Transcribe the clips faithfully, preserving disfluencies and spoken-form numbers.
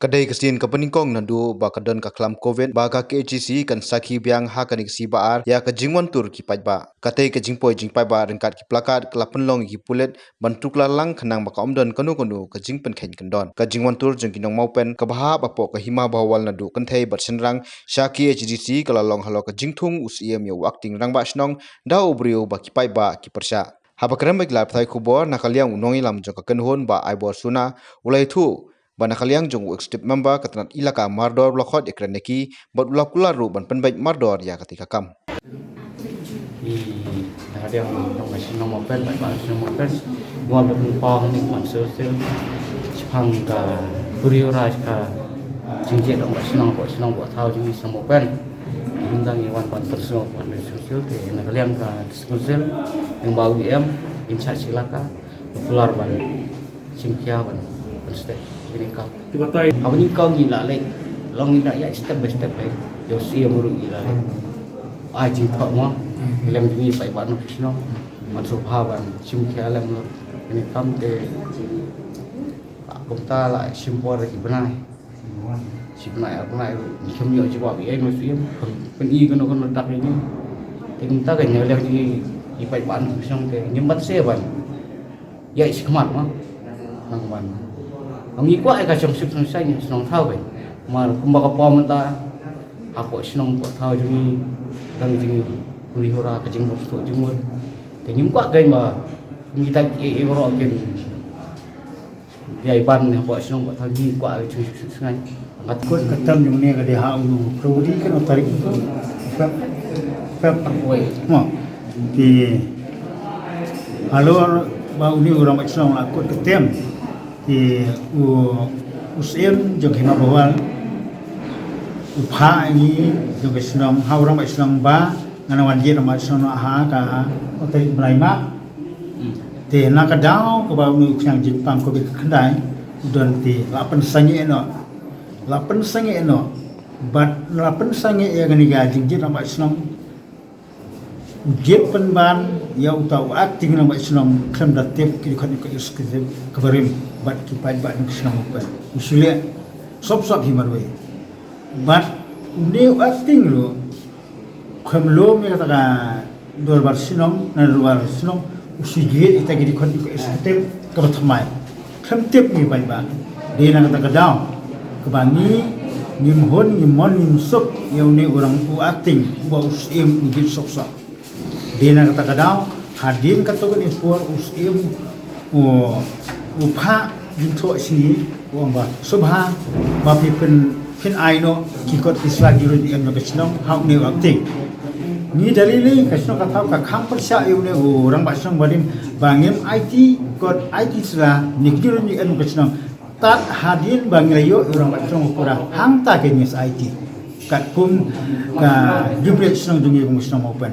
Ka dei ka sien kaba nyngkong naduh ba ka don ka khlam covid ba ka K H A D C kan sakhi biang ha kane ka sngi ba ar ïa ka jingwan tur ki paidbah. Katei ka jingpoi jingpaidbah ryngkat ki plakat ka la pynlong ïa ki pulit ban tuklar lang khnang ba ka ym don kano kano ka jingpynkheiñ kyndon. Ka jingwan tur jong ki nong Mawpen kaba hap hapoh ka Hima Bhowal naduh kynthei bad shynrang sha K H A D C ka la long halor ka jingthung u Syiem ïa u Acting Rangbah Shnong da u briew ba ki paidbah ki pyrshah. Haba kren bad ki lad pathai khubor na ka liang u nongïalam jong ka kynhun Bah Aibor Suna u la ïathuh ba na ka liang jong u Executive Member ka tnat Elaka Mardor u la khot ïakren ïa ki bad u la kular ruh ban pynbeit mardor ïa katei ka kam. I na ka liang jong ka shnong Mawpen, bad ka shnong Mawpen, ngi wan ban pynpaw hangne ka Council shaphang ka bri u rai ka jingjied jong ka shnong, ka shnong ka thaw jong ngi shnong Mawpen. Ngi dang ngi wan ban pynsngew ban Council te na ka liang ka Council, ngi ba u em in charge Elaka, kular ban shim khia ban ban step ini ka. Ki batai. Haba ngi kau ngi la leh, long ngi da ïa step by step leh. Ïa u Syiem ruh ngi la leh. Ai jingthoh mo. Lem jong ngi paidbah nong shnong. Ban sngewbha ban shim khia lem lo. Ini kam te kumta la shim por ki bnai. Shi bnai ar bnai ruh ngi khlem ïoh jubab ïa u Syiem. Pyn-i kano kano dak ïa ngi. Te kumta ka ngi leh jong ngi paidbah nong shnong te ngim pat se ban ïa i shikmat ma nang ban. Ngi kwah ïa ka shong suk shong shaiñ shnong thaw kai. Mar kumba ka pom mynta hapoh shnong hapoh thaw jong ngi dang jong ngi kuri hura ka jingbam suk jingmut. Te ngim kwah kai ma ngi dang ïa i baroh kin ïa i ban hapoh shnong hapoh thaw ngi kwah ïa ka shong suk shong shaiñ. Ngat kut ka tam jong ne ka dei ha u February ka no tarik tu. Feb Feb. Mo. Ti halor ba uni u rangbah shnong la kut ka tem. Ti u u Syiem jong Hima Bhowal u phah ngi jong ka shnong ha u rangbah shnong ba ngan wan jied rangbah shnong ha ka tarik Blai ma. Te na ka daw kaba uni u khñiang jingpang covid ka khyndai u don te la pynsangeh noh. La pynsangeh noh. Bad la pynsangeh ïa kane ka jingjied rangbah shnong. U jied pynban ïa uta u Acting Rangbah Shnong khlem da tip ki dkhot ka executive kaba rim bad ki paidbah nong shnong u pen. U shu leh sop sop hi marwei. Bad une u Acting ruh khlem lum ïa kata ka dorbar shnong, na dorbar shnong u shu jied ïa ki dkhot ka executive kaba thymmai. Khlem tip ngi paidbah. Dei na kata ka daw kaba ngi ngim hun ngim mon ngim suk ïa une u rang u Acting uba u Syiem u jied sop sop. Dei na kata ka daw hadien katto katne por u Syiem u u phah jingthoh sha ngi u ong ba sngewbha ba phi pyn phin ai noh ki kot ki sla ki ruh em na ka shnong ha une u Acting. Ngi da lei lei ka shnong ka thaw ka kham pyrshah ïa une u rangbah shnong ba rim ba ngim aiti kot aiti sla ne ki ruh em na ka shnong. Tad hadien ba ngi la ïoh u rangbah shnong u pura hangta ka ngi sa aiti. Katkum ka jingpyrshah shnong jong ngi kum shnong Mawpen.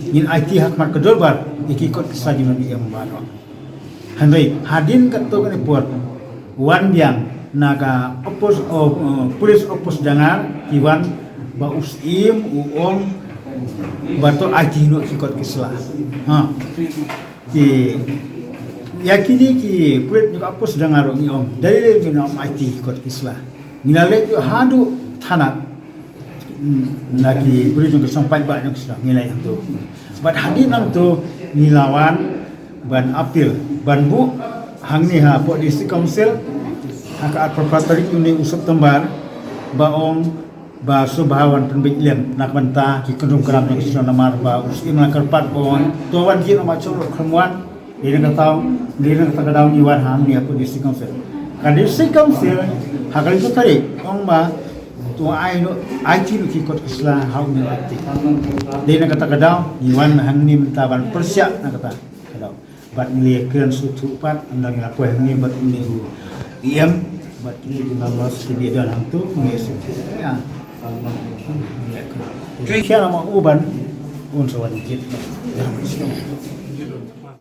Ngin aiti ha khmat ka dorbar ïa ki kot ki sla jong ngi em ba noh. Hynrei hadien katto katne por wan biang na ka outpost, oh, eh, police outpost Dangar ki wan ba u Syiem u ong ba to aiti noh ki kot ki sla. Ha. Te ïa kine ki pulit jong ka outpost Dangar ruh ngi ong da lei lei ngin ym aiti kot ki sla. Ngi la leit haduh thana. Hmm, na ki briew jong ka shnong paidbah jong ka shnong ngi la ïa to. Bad hadien nangto ngi la wan ban appeal ban buh hangne hapoh District Council ha ka arphew phra tarik une u September ba ong ba sngewbha wan pynbeit lem na ka bynta ki kyndrum kyndam jong ka shnong namar ba u Syiem la kyrpad ba wan to wan jied namar shnong ruh khlem wan. Dei na ka daw, dei na kata ka daw ngi wan hangne hapoh District Council. Ka District Council ha ka laiphew tarik ong ba to ai noh, aiti noh ki kot ki sla ha une u Acting. Dei na kata ka daw ngi wan hangne mynta ban pyrshah na kata ka daw. Bad ngi la ïakren sngewthuh pat, ynda ngi la poi hangne bad une u E M bad kine ki members kiba don hangto ngi ïa sngewthuh. Ïa. Ngi ïakren. Khia ma u ban un sa wan jied.